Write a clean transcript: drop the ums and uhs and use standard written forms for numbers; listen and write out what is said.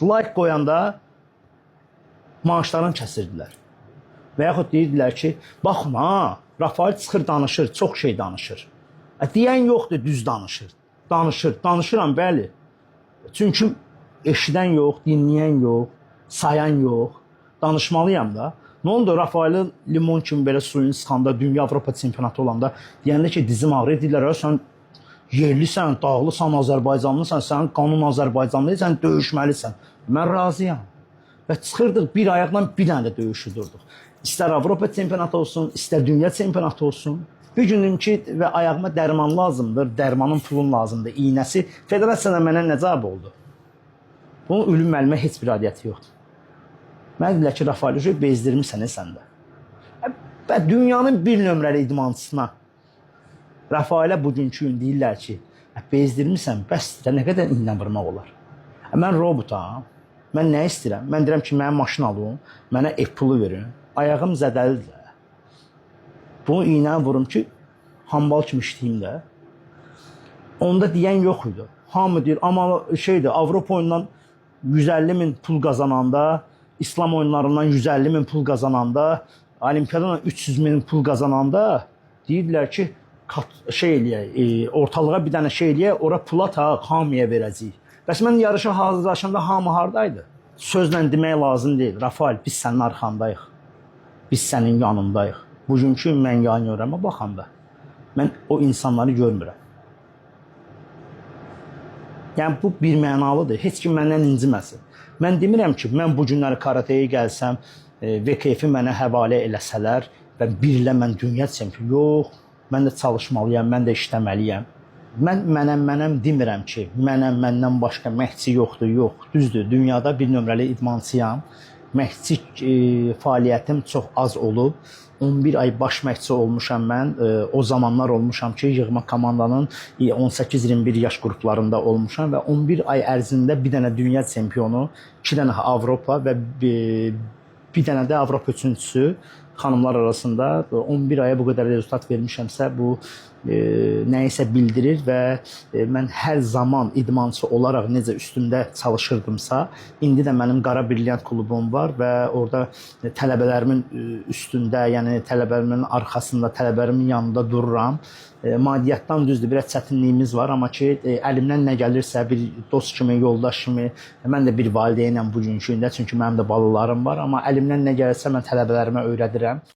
Like qoyanda maaşlarını kəsirdilər. Və yaxud deyirdilər ki, baxın ha, Rafael çıxır danışır, çox şey danışır. Deyən yoxdur, düz danışır. Danışır, danışıram bəli. Çünki eşidən yox, dinləyən yox, sayan yox. Danışmalıyam da. Nə oldu? Rafaelin limon kimi belə suyunu sıxanda, dünya Avropa çempionatı olanda deyəndə ki, dizim ağrıyır, deyirlər, "Ə, sən yerlisən, dağlısan, Azərbaycanlısan, sənin qanun Azərbaycanlı, sən döyüşməlisən." Mən razıyam. Və çıxırdıq bir ayaqla bir dənə də döyüşü durduq. İstər Avropa çempionatı olsun, istər dünya çempionatı olsun. Bir gün dedim ki, və ayağıma dərman lazımdır, dərmanın pulun lazımdır, iynəsi. Federasiyadan mənə nə cavab oldu? Bunun Ülvi müəllimə heç bir aidiyyəti yoxdur. Mənə dedilər ki, Rafael, bezdirmisən sən də. Və dünyanın bir nömrəli idmançısına Rafaelə bugünkü gün deyirlər ki, bezdirmisən, bəs də nə qədər iynə vurmaq olar? Mən robotam. Mən nə istəyirəm? Mən deyirəm ki, mənə maşın alın, mənə ev pulu verin. Ayağım zədəlidir. Bunu iynəni vurum ki, hambal kimi işləyim də. Onda deyən yox idi. Hamı deyir, amma şeydir, Avropa oyundan 150 min pul qazananda, İslam oyunlarından 150 min pul qazananda, Olimpiyadan 300 min pul qazananda deyirdilər ki, şey eləyək, ortalığa bir dənə şey eləyək, ora pul ataq, hamıya verəcəyik. Bəs mən yarışa hazırlaşanda hamı hardaydı? Sözlə demək lazım deyil. Rafael, biz sənin arxandayıq. Biz sənin yanındayıq. Bugünkü mən yan yörəmə baxanda mən o insanları görmürəm. Yəni bu bir mənalıdır. Heç kim məndən inciməsin. Mən demirəm ki, mən bu günləri karatəyə gəlsəm, VKF-i mənə həvalə eləsələr və bir ilə mən dünya çempionu. Yox, mən də çalışmalıyam, mən də işləməliyəm. Mən mənəm mənəm demirəm ki, mənəm məndən başqa məşqçi yoxdur. Yox, düzdür. Dünyada bir nömrəli idmançıyam. Məşqçi fəaliyyətim çox az olub. 11 ay baş məşqçi olmuşam mən. O zamanlar olmuşam ki, yığma komandanın 18-21 yaş qruplarında olmuşam və 11 ay ərzində bir dənə dünya çempionu, 2 dənə Avropa və bir dənə də Avropa üçüncüsü xanımlar arasında 11 aya bu qədər rezultat vermişəmsə, bu nəyisə bildirir və mən hər zaman idmançı olaraq necə üstündə çalışırdımsa, indi də mənim Qara Brilliant klubum var və orada tələbələrimin üstündə, yəni tələbələrimin arxasında, tələbələrimin yanında dururam. Maddiyyatdan düzdür, biraz çətinliyimiz var, amma ki, əlimdən nə gəlirsə bir dost kimi, yoldaş kimi, mən də bir valideynəm bugünkü gündə, çünki mənim də balalarım var, amma əlimdən nə gəlirsə mən tələbələrimə öyrədirəm.